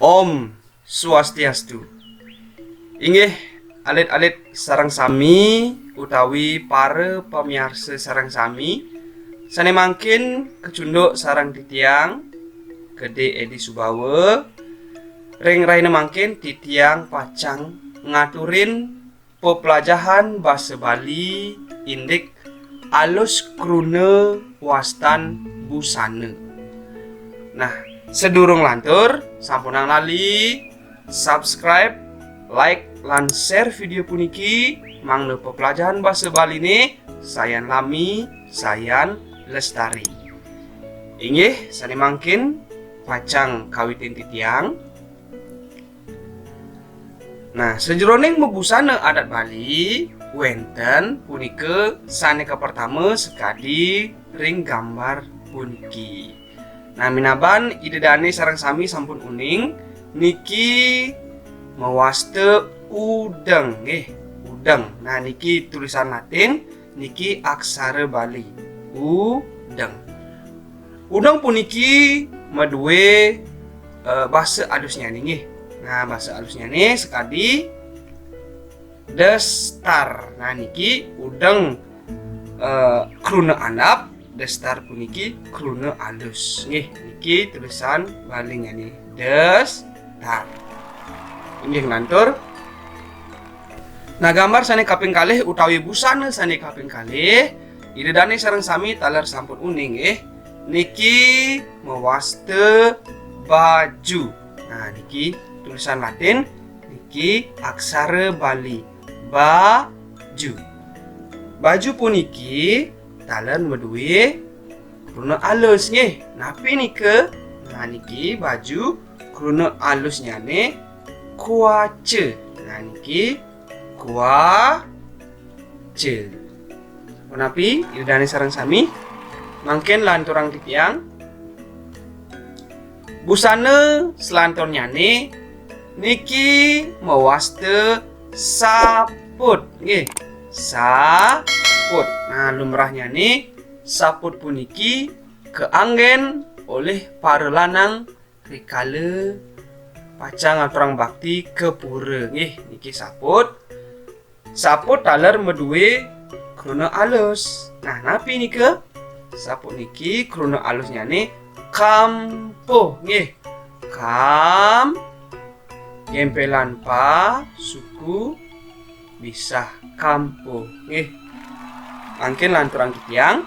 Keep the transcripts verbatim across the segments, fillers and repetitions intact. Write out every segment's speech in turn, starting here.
Om Swastiastu. Inggih, alit-alit sareng sami utawi para pamiarsa sareng sami, sane mangkin kecunduk sareng titiang, Gede Edi Subawa. Ring rahina mangkin titiang pacang ngaturin peplajahan basa Bali indik alus kruna wastan busana. Nah, sedurung lantur, sampunang lali subscribe, like, lan share video puniki, mangda peplajahan basa Baline sayan lami, sayan lestari. Inggih, sane mangkin pacang kawitin titiang. Nah, sajeroning mabusana adat Bali, wenten punika sane kapertama sakadi ring gambar puniki. Nah, minaban Ida Dane sareng sami sampun uning, niki mawasta udeng, nggih, udeng. Nah, niki tulisan Latin, niki aksara Bali. Udeng. Udeng puniki madue, eh, basa alusnyane, nggih. Nah, basa alusnyane sakadi destar. Nah, niki udeng, eh, kruna andap, destar puniki kruna alus. Nggih, niki tulisan Balinyane. Destar. Inggih ngantur. Nah, gambar sane kaping kalih utawi busana sane kaping kalih, Ida Dane sareng sami taler sampun uning, nggih. Niki mawasta baju. Nah, niki tulisan Latin, niki aksara Bali. Baju. Baju puniki taler madue kruna alus, nggih. Napi nika? Nah, niki baju kruna alusnyane kuaca. Nah, niki kuaca. Punapi, Ida Dane sareng sami? Mangkin lanturang titiang. Busana selanturnyane niki mawasta saput, nggih. Saput. Nah, lumrahnyane saput puniki kaanggen olih para lanang rikala pacang ngaturang bakti ka pura, nggih, niki saput. Saput taler madue kruna alus. Nah, napi nika? Saput niki kruna alusnyane kampuh, nggih. Kam, gempelan pa, suku, bisah, kampuh, nggih. Mangkin lanturang titiang.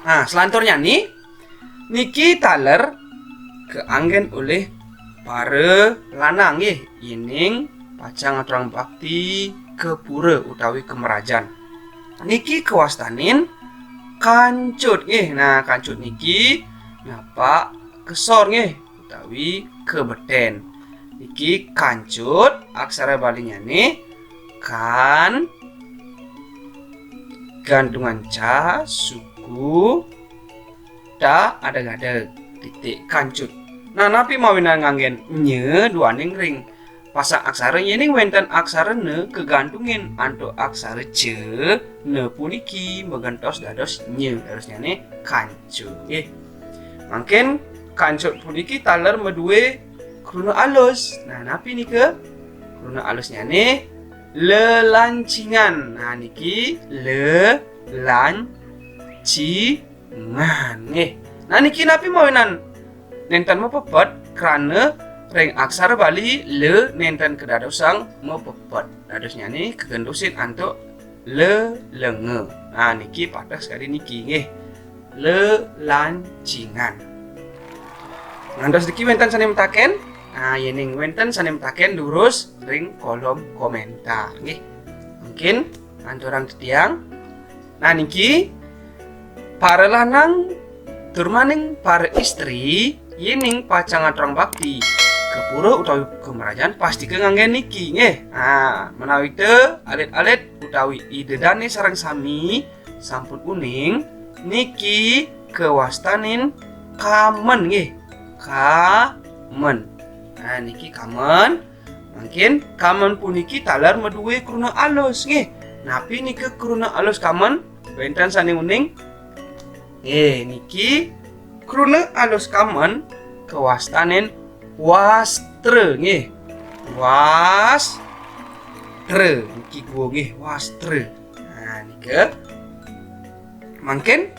Nah, selanturnyane niki taler kaanggen olih para lanang, nggih, yening pacang ngaturang bakti ka pura utawi ka mrajan. Niki kawastanin kancut, nggih. Nah, kancut niki napak ka sor, nggih, utawi ka beten. Niki kancut, aksara Balinyane kan, gantungan ca, suku, ta, adeg-adeg, titik, kancut. Nah, napi mawinan nganggen nya duaning ring pasang aksara, yening wenten aksara na kagantungin antuk aksara ca, na puniki magentos dados nya, dadosnyane kancut, nggih. Mangkin kancut puniki taler madue kruna alus. Nah, napi nika? Kruna alusnyane lelancingan. Nah, niki lelancingan, nggih. Nah, niki napi mawinan nenten mapepet? Krana ring aksara Bali le nenten kadadosang mapepet. Dadosnyane kagentosin antuk le lenga. Nah, niki pateh sakadi niki, nggih. Lelancingan. Ngantos niki wenten sane mataken? Nah, yening wenten sane mataken, durus ring kolom komentar, nggih. Mungkin anturang titiang. Nah, niki para lanang tur maning para istri, yening pacang ngaturang bakti ka pura utawi ka mrajan, pastika nganggen niki, nggih. Nah, menawi te alit-alit utawi Ida Dane sareng sami sampun uning, niki kawastanin kamen, nggih. Kamen. Nah, niki kamen. Mangkin kamen puniki taler madue kruna alus, nggih. Napi nika kruna alus kamen? Wenten sane uning? Nggih, niki kruna alus kamen kawastanin Wastra nggih. Wastra niki guwa nggih, wastra. Nah, nika. Mangkin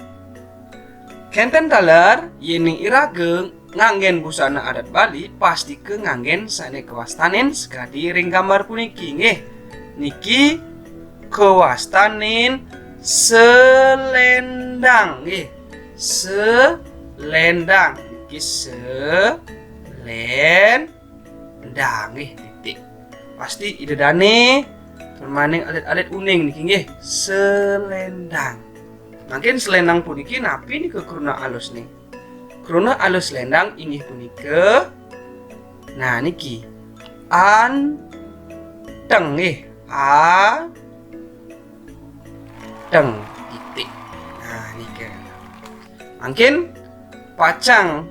kenten taler, yening iraga nganggen busana adat Bali, pastika nganggen sane kawastanin sakadi ring gambar puniki nggih. Niki kawastanin selendang nggih. Selendang. Niki selendang nggih, titik. Pasti ida dane permaning alit-alit uning niki nggih, selendang. Mangkin selendang puniki napi nika kruna alus nih? Kruna alus selendang inggih punika, nah, niki, anteng nggih, anteng, titik. Nah, nika. Mangkin pacang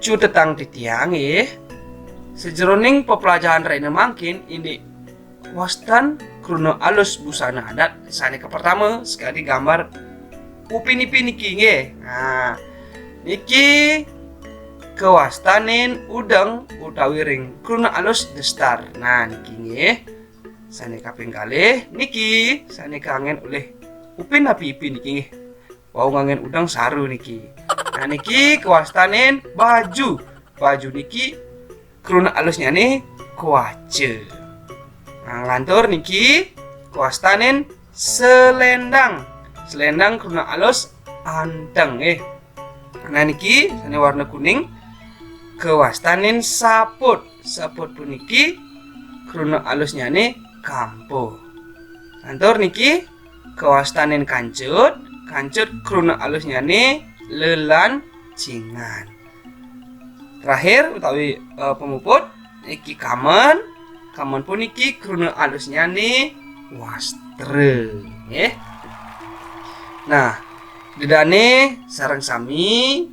cutetang titiang nggih. Sajeroning peplajahan rena mangkin indik wastan kruna alus busana adat sane kapertama sakadi gambar upin ipin niki nggih. Nah, niki kawastanin udeng utawi ring kruna alus destar. Nah, niki nggih. Sane kaping kalih niki sane kanggen olih upin napi ipin niki nggih. Wau nganggen udeng saru niki. Nah, niki kawastanin baju. Baju niki kruna alusnyane kawaca. Nah, lantur niki kawastanin selendang. Selendang kruna alus anteng nggih. Nah, niki sane warna kuning kawastanin saput. Saput puniki kruna alusnyane kampuh. Lantur niki kawastanin kancut. Kancut kruna alusnyane lelancingan. Terakhir utawi, eh, pamuput, niki kamen. Kamen puniki kruna alusnyane wastra, nggih. Nah, ida dane sareng sami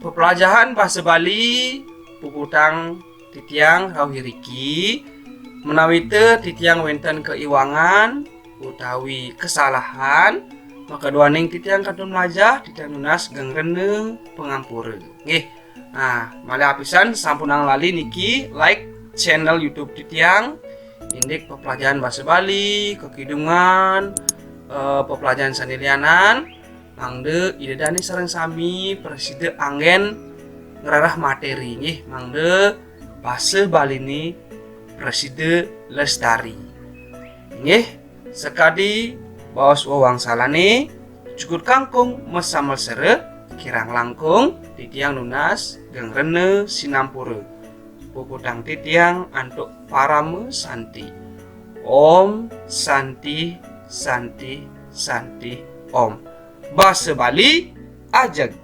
peplajahan basa Bali puputang titiang rauh iriki, menawita titiang wenten kaiwangan utawi kesalahan, maka duaning titiang kantun mlajah, titiang nunas geng rena pangampura. Nggih. Nah, malih apisan sampunang lali niki like channel YouTube titiang, indik peplajahan basa Bali, kekidungan, eh, peplajahan sane lianan, mangda ida dane sareng sami prasida anggen ngrereh materi nggih, mangda basa Baline prasida lestari. Nggih, sakadi baos wewangsalane, jukut kangkung masamel sera, kirang langkung titiang nunas geng rena sinampura. Puputang titiang antuk parama santi. Om Santi, Santi, Santi, Om. Basa Bali ajeg